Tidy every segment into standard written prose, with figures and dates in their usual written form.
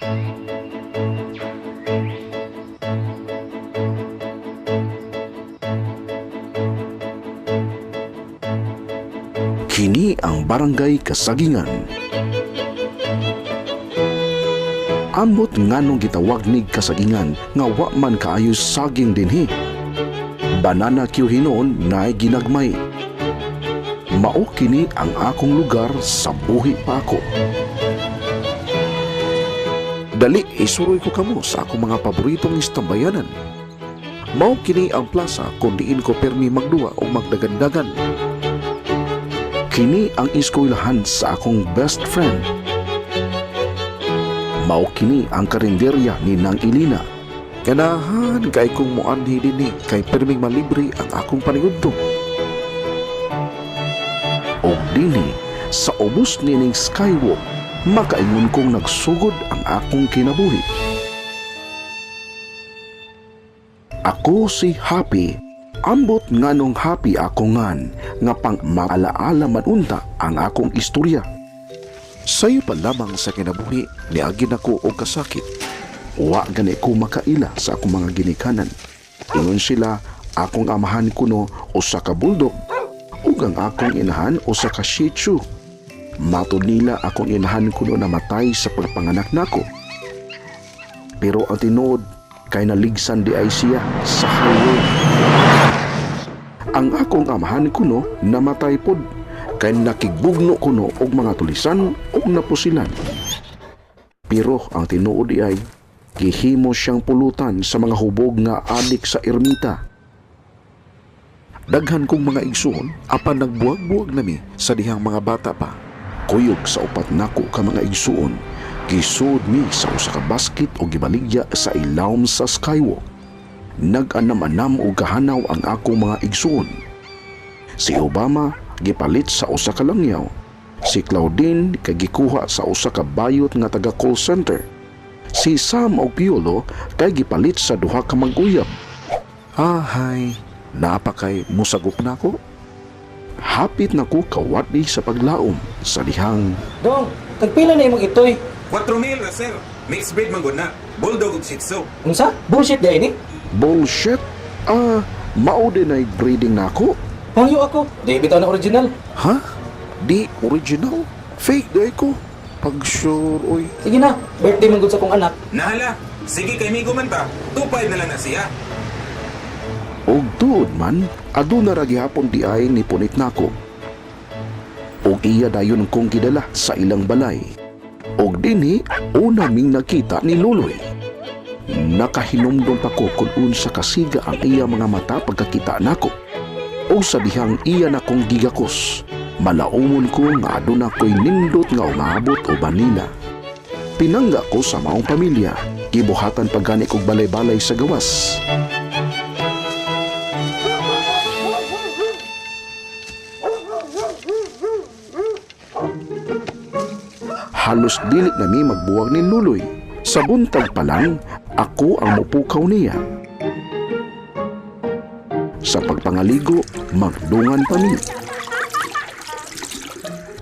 Kini ang Barangay Kasagingan. Ambot nganong gitawag ni Kasagingan nga wa man kaayo saging dinhi. Banana Q hinon naay ginagmay. Mao kini ang akong lugar sa buhi pa ako. Dali, isuroy ko kamo sa akong mga paboritong istambayanan. Mao kini ang plaza kung diin ko permi magduwa o magdagandagan. Kini ang eskwelahan sa akong best friend. Mao kini ang karinderya ni Nang Ilina. Ganahan kay kong muanhi dinhi kay perming malibre ang akong panigudto. Og dinhi sa ubos nining skywalk, makaingon kong nagsugod ang akong kinabuhi. Ako si Happy. Ambot nganong happy ako ngan nga pang maalaala man unta ang akong istorya. Sayo pa lamang sa kinabuhi niagi nako og kasakit. Wa gani ko makaila sa akong mga ginikanan. Ingon sila akong amahan kuno usa ka bulldog ug ang akong inahan usa ka Shih Tzu. Matod nila akong inahan kuno namatay sa pagpanganak nako. Pero ang tinuod kay naligsan di ay siya sa highway. Ang akong amahan kuno namatay pod kay nakigbugno kuno og mga tulisan ug napusilan. Pero ang tinuod di ay gihimo siyang pulutan sa mga hubog nga adik sa ermita. Daghan kong mga igsoon apan nagbuwag-buwag nami sa dihang mga bata pa. Kuyog sa upat nako ka mga igsoon, gisud mi sa usa ka basket o gibaligya sa ilawom sa skywalk. Nag-anam-anam og kahanaw ang akong mga igsoon. Si Obama gipalit sa usa ka langyaw. Si Claudine kay gikuha sa usa ka bayot nga taga call center. Si Sam og Piolo kay gipalit sa duha ka mag-uyab. Ahay, napakay musagop na ko. Hapit na ko kawatdi sa paglaom sa dihang Dong, tagpila na imong itoy. 4,000 ra sir. Mixed breed man gud na. Bulldog ug Shih Tzu. Unsa? Bullshit di ini. Bullshit. Ah, mao din ay breeding nako. Pangyo ako. Di bitaw na original. Ha? Di original? Fake di ko. Pag sure, oy. Sige na, birthday man gud sa kong anak. Nahala. Sige kay migo man ta. 2,500 na lang na siya. Og tuod man, aduna ra gihapon di ay ni punit nako. Og iya dayon kong gidala sa ilang balay. Og dinhi una ming nakita ni Luloy. Nakahinumdum pa ko kung unsa kasiga ang iya mga mata pagkakita nako. Og sa dihang iya na kong gigakos, malaumon ko nga aduna ko'y nindot nga umabot uban nila. Pinangga ko sa maong pamilya, gibuhatan pa gani kog balay-balay sa gawas. Halos dili na mi magbuwag ni Luloy. Sa buntag pa lang, ako ang mupukaw niya. Sa pagpangaligo, magdungan pa mi.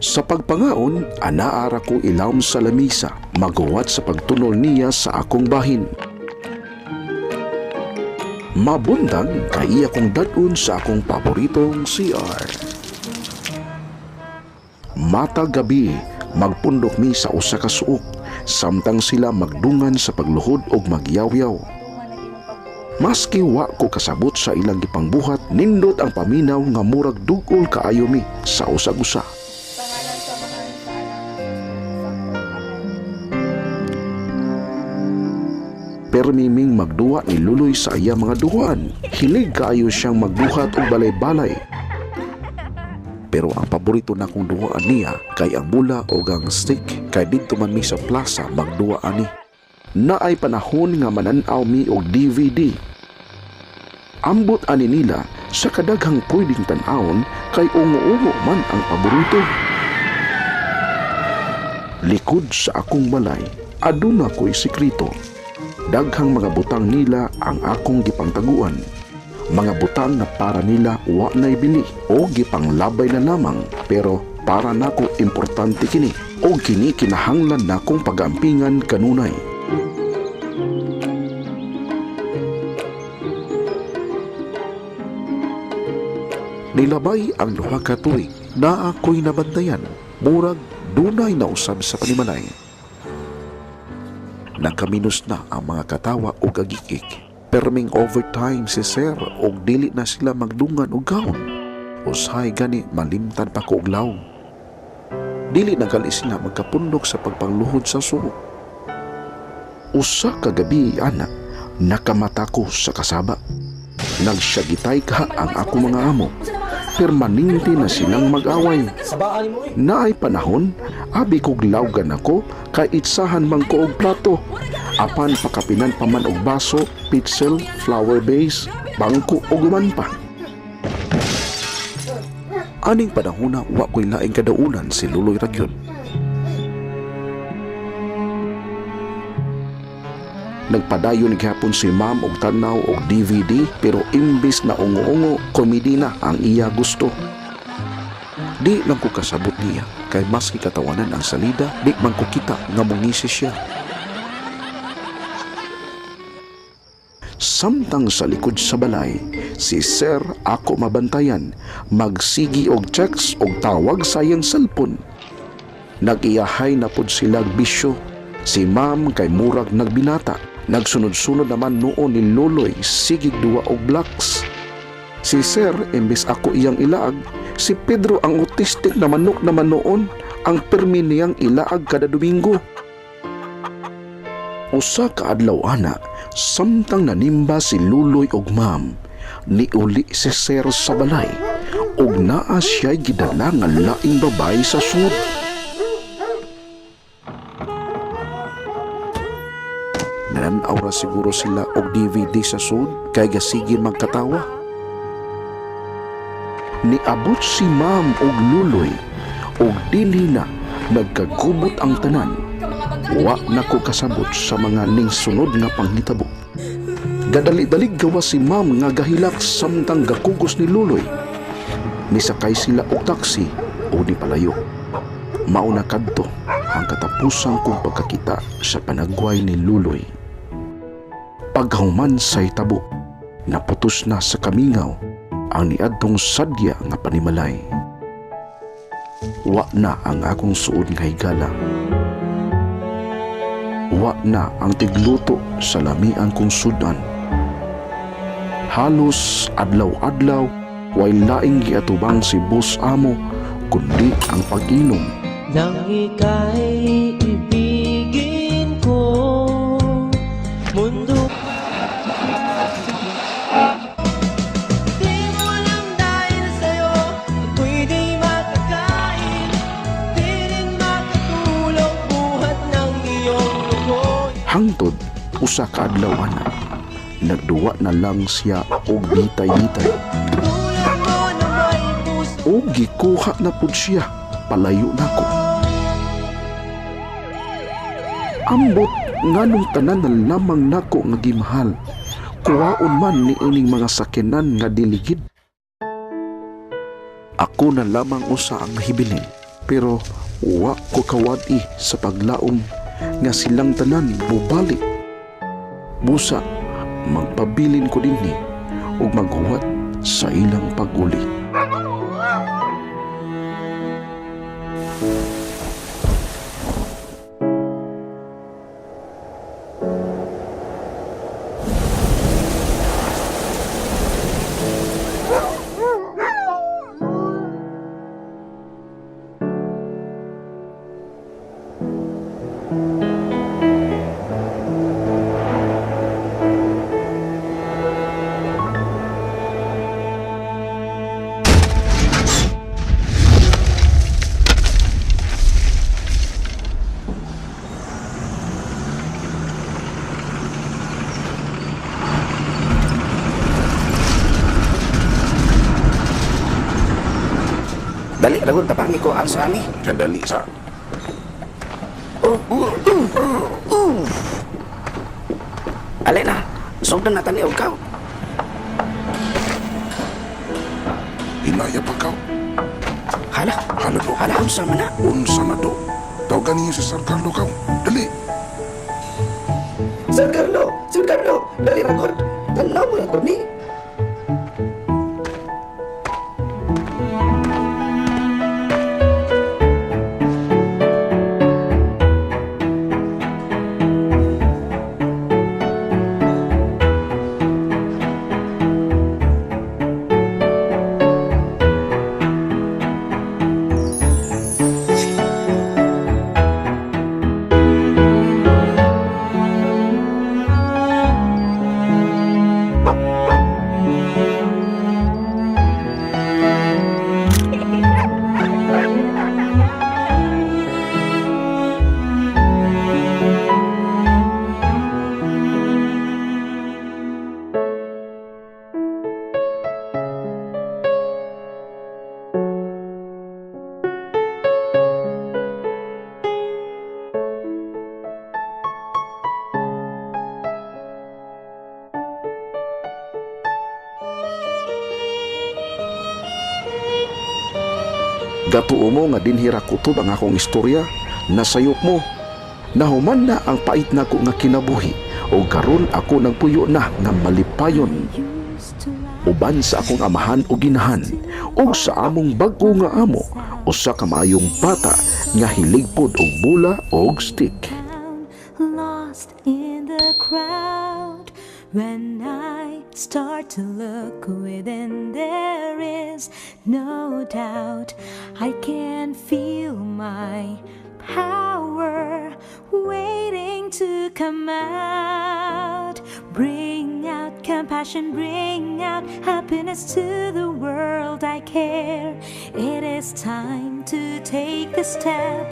Sa pagpangaon, anaara ko ilawom sa lamisa, maguwat sa pagtunol niya sa akong bahin. Mabuntag, kay iya kong dad-on sa akong paboritong CR. Mata gabi, magpundok mi sa usa ka suok, samtang sila magdungan sa pagluhod og magyawyaw. Maski wa ko kasabot sa ilang gipangbuhat, nindot ang paminaw nga murag dugol kaayo mi sa usag-usa. Permiming magduwa ni Luloy sa iya mga duwaan. Hilig kaayo siyang magbuhat og balay-balay. Pero ang paborito na kong duwaan niya kay ang bula o ang stick kay didto man mi sa plaza magduwa ani. Naay panahon nga manan-aw mi og DVD. Ambot ani nila sa kadaghang pwedeng tan-awon kay ungo-ungo man ang paborito. Likod sa akong balay, aduna ko'y sekreto. Daghang mga butang nila ang akong gipangtaguan. Mga butang na para nila wa na'y bili o gipanglabay na lamang, pero para nako importante kini o kini kinahanglan nakong pag-ampingan kanunay. Nilabay ang duha ka tuig na ako'y nabantayan. Murag dunay nausab sa panimalay. Nakaminos na ang mga katawa og agikik. Perming overtime si sir og dili na sila magdungan og gown. Usahay gani malimtan pa ko og lawom. Dili na gali sila magkapundok sa pagpangluhod sa suok. Usa ka gabi, ana, nakamata ko sa kasaba. Nagsyagitay ka ang ako mga amo. Permanente na silang mag-away. Sabaan mo eh. Naay panahon, abi kog lawgan ako kay itsahan man ko og plato. Apan pakapinan pa man og baso, pitsel, flower base, bangko og uban pa. Aning panahona wa ko'y laing kadaunan si Luloy Ragyod. Nagpadayon gihapon si ma'am og tanaw og DVD pero imbis na ungo-ungo, komedi na ang iya gusto. Di lang ko kasabot niya kay maski katawanan ang salida, di man ko kita nga mungisi siya. Samtang sa likod sa balay, si Sir ako mabantayan, magsigi og text og tawag sa iyang cellphone. Nag-iyahay na pod sila bisyo. Si ma'am kay murag nagbinata. Nagsunod-sunod naman noon ni Loloy sigig duwa og blocks. Si Sir, imbes ako iyang ilaag, si Pedro ang autistic na manok naman noon ang permi niyang ilaag kada Domingo. Usa ka adlaw ana, samtang nanimba si Luloy og ma'am, niuli si Sir sa balay ug naa siya'y gidala nga laing babae sa sud. Nanan-aw ra siguro sila og DVD sa sud kay gasige magkatawa. Niabot si ma'am og Luloy og dinhi na nagkagubot ang tanan. Wa na ko kasabot sa mga ning sunod nga panghitabo. Gadali-dalig gawa si ma'am nga gahilak samtang gakugos ni Luloy. Nisakay sila og taksi o ni palayo. Mauna kadto ang katapusan kong pagkakita sa panagway ni Luloy. Pagkahuman sa hitabo, naputos na sa kamingaw ang niadtong sadya nga panimalay. Wa na ang akong suod nga higala. Wa na ang tigluto sa lamian kong sudan. Halos adlaw-adlaw way laing giatubang si boss amo kundi ang pag-inom. Nang ika'y ibigin ko, mundo. Di mo alam dahil sa'yo, ako'y di makakain, di rin makatulog buhat ng iyong lugoy. Hangtod usa ka adlaw ana, nagduwa na lang siya og bitay-bitay. Tulad mo na may puso. O gikuha na pud siya, palayo nako. Ambot nganong tanan na lamang nako nga gimahal, kuwaon man ni ining mga sakyanan nga diligid. Ako na lamang usa ang hibilin, pero wa ko kawad-i sa paglaom nga silang tanan bubalik. Busa, magpabilin ko dinhi ug maghuwat sa ilang pag-uli. Dali, ragon, tapangi ko ang sami. Kadali sa. Alay na, sugdan na tani og kaw. Hinaya pa kaw. Hala, Hala do. hala, unsa man na? Unsa na do. Tawagan niya si Sir Carlo kaw. Dali. Sir Carlo! Sir Carlo! Dali ra gud! Tanaw mo na gud ni! Gatuo mo nga dinhi ra kutob ang akong istorya, nasayop mo. Nahuman na ang pait nako nga kinabuhi o karon ako nagpuyo na nga malipayon uban sa akong amahan o ginahan ug sa among bag-o nga amo, usa ka maayong bata nga hiligpod og bula og stick. Lost in the crowd. When I start to look within, there is no doubt I can feel my power waiting to come out. Bring out compassion, bring out happiness to the world. I care. It is time to take the step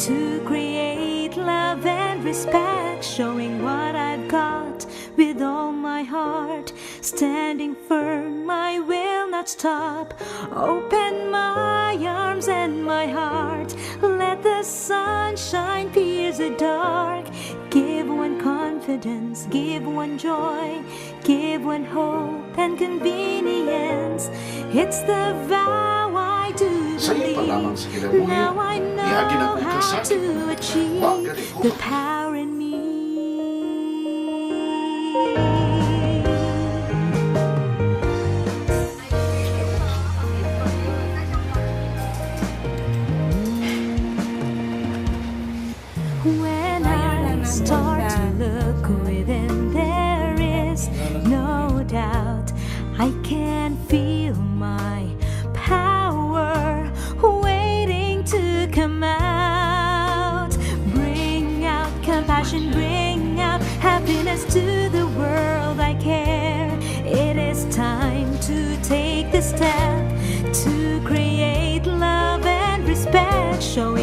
to create love and respect, showing what I've got with all my heart. Standing firm, I will not stop. Open my arms and my heart. Let the sunshine pierce the dark. Give one confidence, give one joy, give one hope and convenience. It's the vow I do Sayo pa lamang believe. sa kinabuhi. Now I Niagi na know kong how kasakit. to achieve Wa gani ko. the power in me. When I start to look within, there is no doubt I can feel my power waiting to come out. Bring out compassion, bring out happiness to the world. I care. It is time to take the step to create love and respect, showing